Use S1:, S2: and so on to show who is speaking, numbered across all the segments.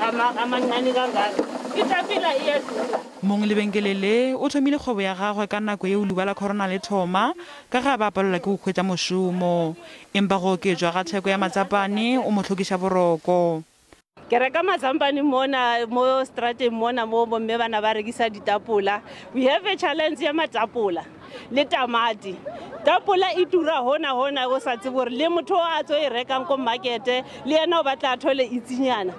S1: Amancane kangaka. Itapela iyadura.
S2: Mong lebenkele le o thomile kgwebo ya gagwe ka nako yeo leuba la corona le thoma ka ge a ba palelwa ke go hwetša mošomo. Empa go oketšwa ga theko ya matsapane o mo hlokiša boroko.
S1: Ke reka mazampane mona mo strateng mona mo bomme bana ba rekisa ditapola. We have a challenge ya matapola le tamati. Tapola e tura hona hona o sa tsebe gore le motho a tso e rekang ko markete le yena o batla a thole itsinyana.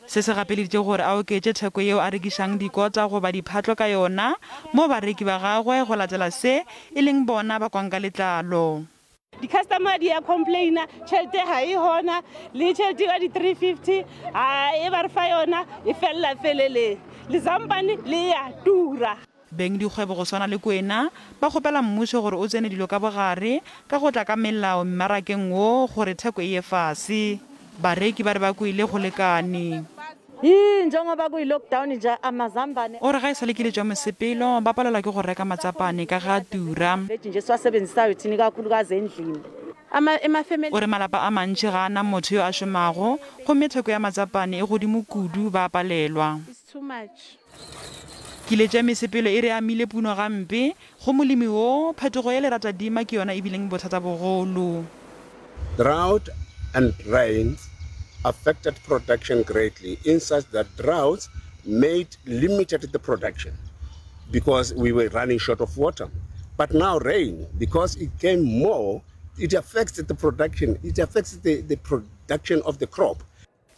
S2: Se se gapeleditše gore a oketše theko yeo a rekišang dikota goba diphatlo ka yona mo bareki ba gagwe go latela se e leng bona ba kwang ka letlalo.
S1: Di-customer di ya complaina, tšhelete ga e gona, le tšhelete ya di-350 ga e ba re fa yona e felela feleleng. Lezampane le ya tura.
S2: Beng dikgwebo go swana le Kwena ba kgopela mmušo gore o tsene dilo ka bogare ka go tla ka melao mmarakeng wo gore theko e ye fase. Bareki ba re ba kwele go lekane.
S3: Hii, njengoba kuyi-lockdown nje amazambane.
S2: O re ga e sa le kiletšo ya mosepelo ba palelwa ke go reka matsapane ka ge a tura.
S3: Veg nje esiwasebenzisayo thina ikakhulukazi endlini.
S2: O re malapa a mantši ga a na motho yo a šomago gomme theko ya matsapane e godimo kudu ba a palelwa. Kiletšo ya mesepelo e re amile puno gampe. Go molemi wo, phetogo ya leratadima ke yona e bileng bothata bogolo.
S4: Drought and rains affected production greatly in such that droughts made limited the production because we were running short of water. But now rain, because it came more, it affects the production, it affects the production of the crop.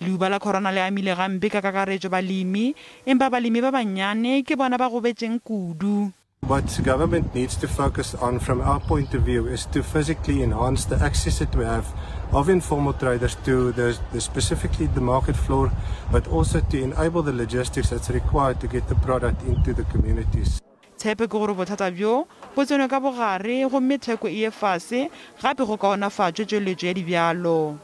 S2: Leuba la corona le amile gampe ka kakaretšo balemi, empa balemi ba bannyane ke bona ba gobetšeng kudu.
S5: What government needs to focus on from our point of view is to physically enhance the access that we have of informal traders to the specifically the market floor, but also to enable the logistics that's required to get the product into the communities.
S2: Tshepo ke gore bothata bjo bo tsenwe ka bogare gomme theko e ye fase, gape go kaonafatšwe tšweletšo ya dibjalo.